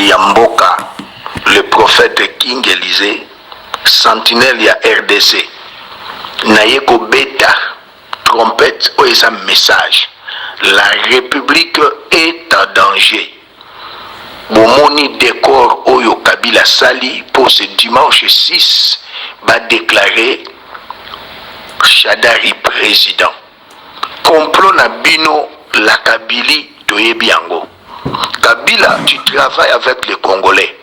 Molobeli ya mboka, le prophète King Elysee, sentinelle ya rdc, naye kobeta trompette oyo eza message: la République est en danger. Bomoni décor oyo Kabila asali pour ce dimanche 6 badéclarer Shadary président. Complot na bino la Kabili, toyebi yango. Kabila, tu travailles avec les Congolais.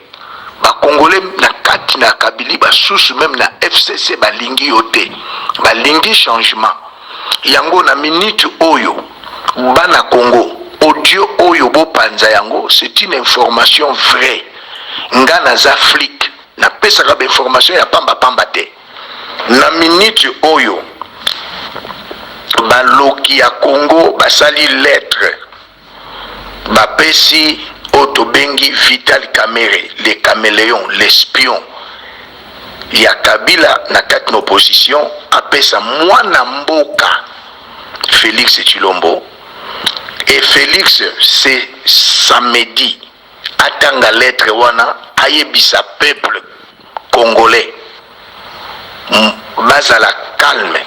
Bacongolais na kati na Kabili basusu, même na FCC, balingi yo te, balingi changement. Yango na minute oyo, bana Congo, audio oyo bopanza yango, c'est une information vraie. Nga naza flic, napesaka bainformation ya pambapamba te. Na minute oyo, baloki ya Congo basali lettre, bapesi oyo tobengi Vital Kamerhe, le caméléon, l'espion ya Kabila na kati na opposition, apesa mwana mboka Félix Tshilombo. Et Félix, c'est samedi, atanga lettre wana, ayebisa peuple congolais bazala calme,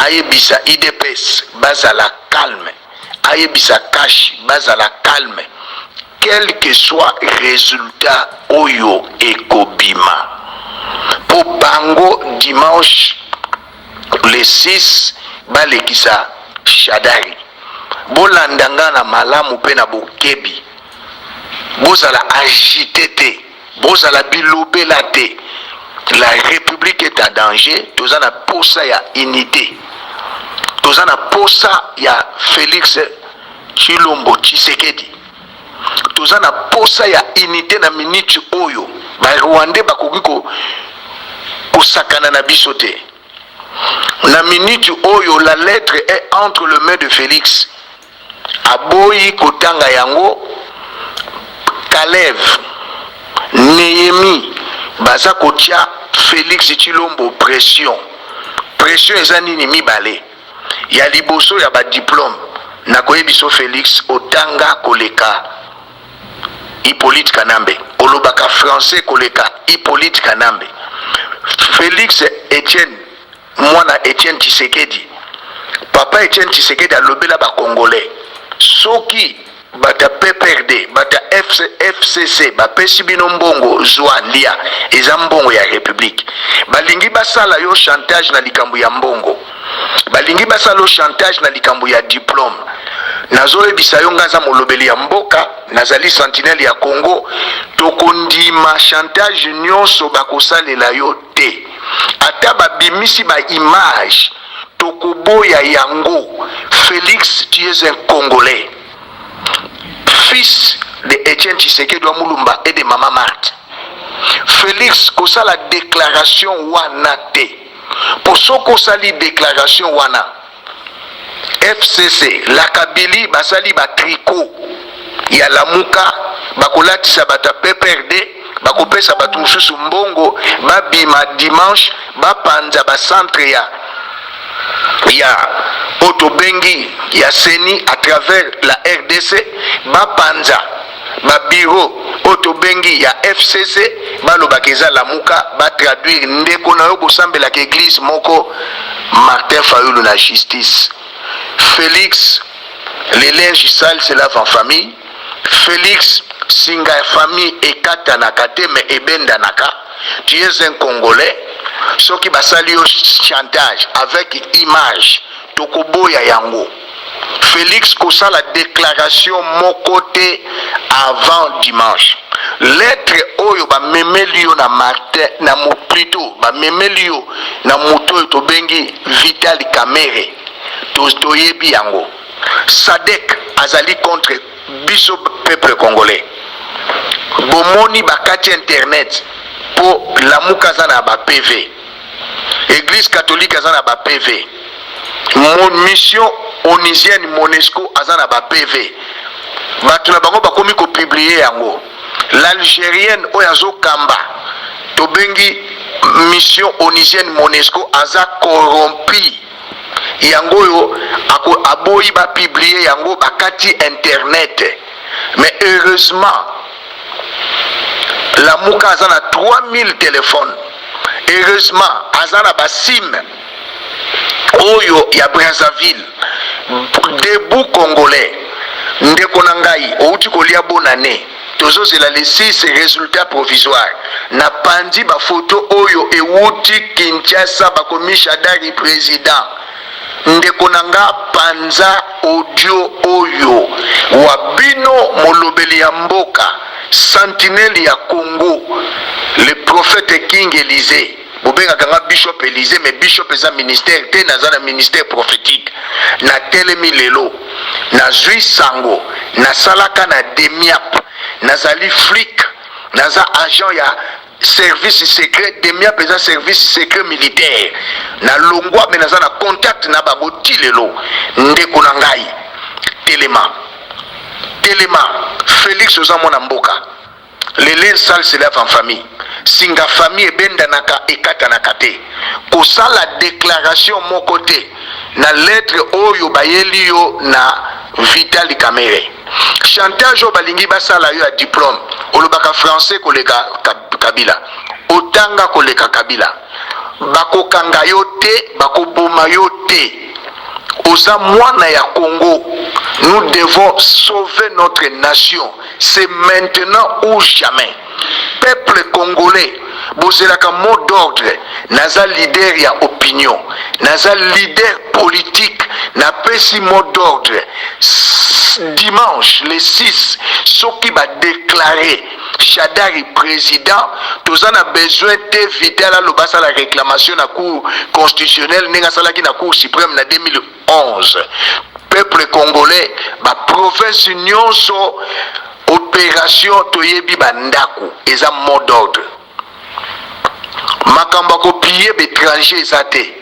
ayebisa UDPS bazala calme, ayebisa CACH bazala calme, quel que soit résultat oyo ekobima, mpo bango dimanche le 6 balekisa Shadary. Bolanda nga na malamu mpe na bokebi. Bozala agité te, bozala bilobela te. La République est en danger. Toza na posa ya unité, toza na posa ya Félix Tshilombo Tshisekedi, toza na posa ya unité. Na minute oyo, Barwandais bakoki kosakana na biso te. Na minute oyo, la lettre est entre le main de Félix, aboyi kotanga yango. Kalev, Nehemi baza kotia Félix Tshilombo pression. Pression eza nini? Mibale. Ya liboso, ya badiplôme. Nakoyebi so Félix otanga koleka Hippolyte Kanambe, olobaka français koleka Hippolyte Kanambe. Félix Etienne, mwana Etienne Tshisekedi, papa Etienne Tshisekedi alobela Bacongolais: soki bato ya PPRD, bato ya FCC bapesi bino mbongo, zwa, lia, eza mbongo ya République. Balingi basala yo chantage na likambo ya mbongo, balingi basala yo chantage na likambo ya diplôme. Nazoyebisa yo, nga aza molobeli ya mboka, nazali sentinelle ya Congo, tokondima chantage nyonso bakosalela yo te. Ata babimisi baimage, tokoboya yango. Félix, tu es un Congolais, fils de Etienne Tshisekedi wa Mulumba et de mama Marthe. Félix, kosala déclaration wana te, mpo soki osali déclaration wana, FCC la Kabili basali batricot ya Lamuka, bakolatisa bato ya PPRD, bakopesa bato mosusu mbongo, babima dimanche, bapanza bacentre ya oyo tobengi ya CENI à travers la RDC, bapanza babureau oyo tobengi ya FCC, balobaka eza Lamuka, batraduire ndeko na yo bosambelaka église moko, Martin Fayulu, na justice. Félix, le linge sale se lave en famille. Félix, singa ya famille ekatanaka te, mais ebendanaka. Tu es un Congolais. Soki basali yo chantage avec image, tokoboya yango. Félix, kosala déclaration moko te avant dimanche. Lettre oyo bamemeli yo na Martin na plutôt bamemeli yo na moto oyo tobengi Vital Kamerhe, toyebi yango. SADC azali contre biso peuple congolais. Bomoni bakati internet mpo Lamuka aza na ba PV, Église catholique aza na ba PV, mission onusienne MONUSCO aza na ba PV. Bato na bango bakomi kopublier yango. L'Algérienne oyo azokamba tobengi mission onusienne MONUSCO aza corrompu. Yango oyo aboyi bapublier yango, bakati internet. Mais heureusement Lamuka aza na 3000 telefone, heureusement aza na basim oyo ya Brazzaville. Debout congolais, ndeko na ngai outi kolia bonane, tozozela le 6 résultat provisoire. Napanzi bafoto oyo ewuti Kinshasa, bakomi Shadari président. Ndeko na nga, panza audio oyo wa bino, molobeli ya mboka, sentinelle ya Congo, le prophète King Élysée. Bobengaka nga Bishop Élysée, mais bishop eza ministère te, naza na ministère prophétique. Natelemi lelo, nazwi sango, nasalaka na Demiap, nazali flic, naza agent ya service secret. Demiap eza service secret militaire. Nalongwa, me naza na contact na bango ti lelo. Ndeko na ngai, telema, telema. Félix, oza mwana mboka. Le linge sale se lave en famille. Singa famille ebendanaka, ekatanaka te. Kosala déclaration moko te na lettre oyo bayeli yo na Vital Kamerhe. Chantage oyo balingi basala yo ya diplôme, olobaka français koleka Kabila, otanga koleka Kabila, bakokanga yo te, bakoboma yo te. Oza mwana ya Congo. Nous devons sauver notre nation, c'est maintenant ou jamais. Peuple congolais, bozelaka mot d'ordre. Naza leader ya opinion, naza leader politique, napesi mot d'ordre: dimanche le 6, soki badéclarer Shadari président, toza na besoin te Vital aloba asala réclamation na Cour constitutionnelle ndenge asalaki na Cour suprême na 2011. Peuple congolais, baprovince nyonso, opération toyebi bandako eza mot d'ordre. Makambo ya kopiller baétranger eza te,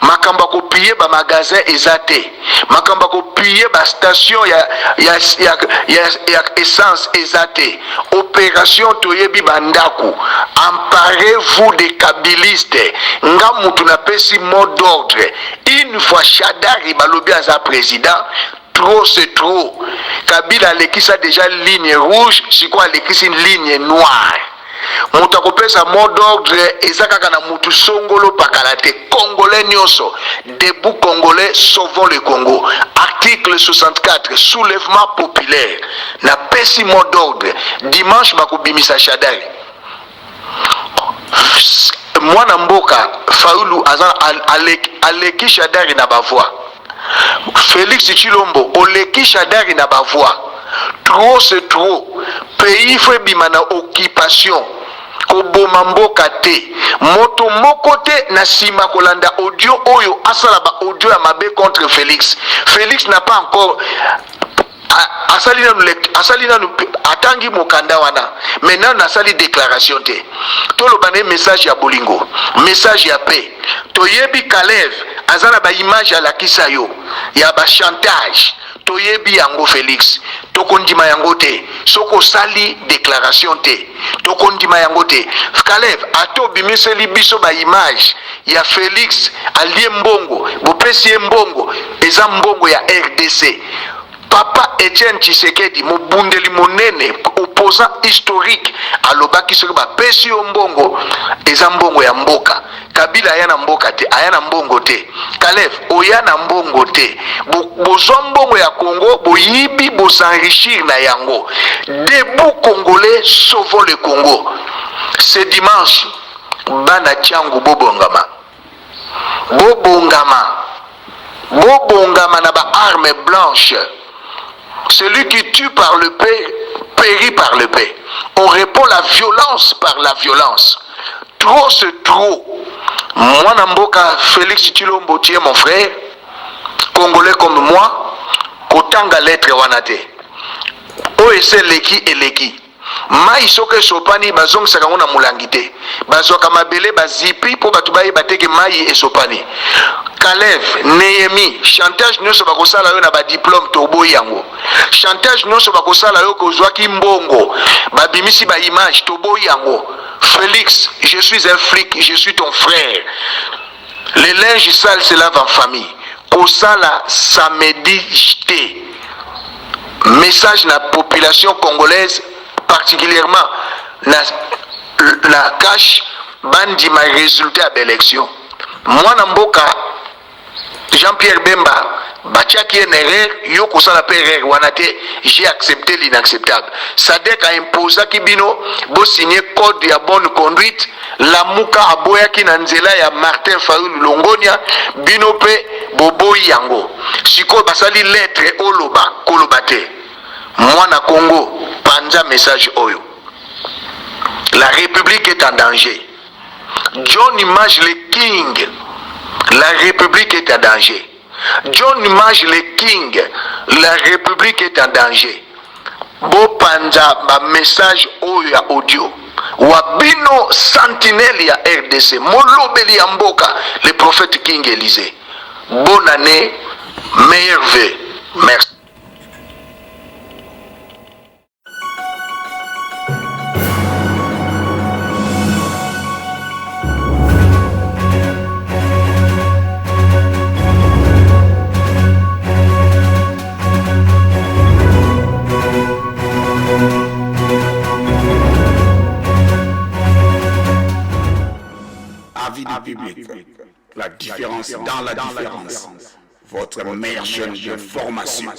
makambo ya kopiller bamagasin eza te, makambo ya kopiller bastation ya essence eza te. Opération toyebi bandako. Emparez-vous de kabiliste. Nga mutu napesi mot d'ordre: une fois Shadari balobi aza président, trop c'est trop. Kabila alekisa déjà ligne rouge, sikoyo alekisi ligne noire. Moto akopesa mot d'ordre eza kaka na mutu songolo pakala te. Congolais nyonso, debout congolais, sauvons le Congo. Article 64, soulèvement populaire. Napesi mot d'ordre: dimanche bakobimisa Shadari. Mwana mboka Fayulu aza aleki Shadari na bavoix. Félix Tshilombo oleki Shadari na bavoix. Trop c'est trop. Pays faut ebima na occupation. Koboma mboka te, moto moko te na nsima kolanda audio oyo asala baaudio ya mabe contre Félix. Félix n'a pas encore asali nanu, asali nanu, atangi mokanda wana, mais nanu asali déclaration te. Toloba na ye message ya bolingo, message ya paix. Toyebi Kalev aza na baimage alakisa yo ya bachantage, toyebi yango. Félix, tokondima yango te soki osali déclaration te, tokondima yango te. Kalev, ata obimiseli biso baimage ya Félix alie mbongo, bopesi ye mbongo, eza mbongo ya RDC. Papa Etienne Tshisekedi, mobundeli monene, opposant historique, alobaki soki bapesi yo mbongo, eza mbongo ya mboka. Kabila aya na mboka te, aya na mbongo te. Kalev, oya na mbongo te. Bozwa mbongo ya Congo, boyibi, bos'enrichir na yango. Debout congolais, sauvons le Congo. Ce dimanche, bana Tiangu, bobongama, bobongama, bobongama na baarme blanche. Celui qui tue par le paix périt par le paix. On répond la violence par la violence. Trop c'est trop. Mwana mboka Félix Tshilombo, tu es mon frère, congolais comme moi. Kotanga lettre wana te. Oyo ese eleki, eleki. Mai soki esopani, bazongisaka yango na molangi te, bazwaka mabele bazipi mpo bato bayeba te ke mai esopani. Kalev, Nehemi, chantage nyonso bakosala yo na badiplôme, toboyi yango. Chantage nyonso bakosala yo kozwaki mbongo, babimisi baimage, toboyi yango. Félix, je suis un flic, je suis ton frère. Le linge sale se lave en famille. Kosala samedi te. Message na population congolaise, particulièrement na, na cash bandima résultat ya baélection. Mwana mboka Jean-Pierre Bemba batiaki ye na erreur, yo kosala mpe erreur wana te. J'ai accepté l'inacceptable. SADC aimposaki bino bosigne code ya bonne conduite. Lamuka aboyaki na nzela ya Martin Fayulu Longonia, bino mpe boboyi yango. Sikoyo basali lettre, oloba koloba te. Mwana Congo, panza message oyo: la République est en danger. John Image le King, la République est en danger. John Image le King, la République est en danger. Bopanza bamessage oyo ya audio wa bino, sentinelle ya RDC, molobeli ya mboka, le prophète King Élysée. Bonne année, meilleurs vœux, merci. Avis du public. La différence dans la différence. Votre meilleure chaîne de formation.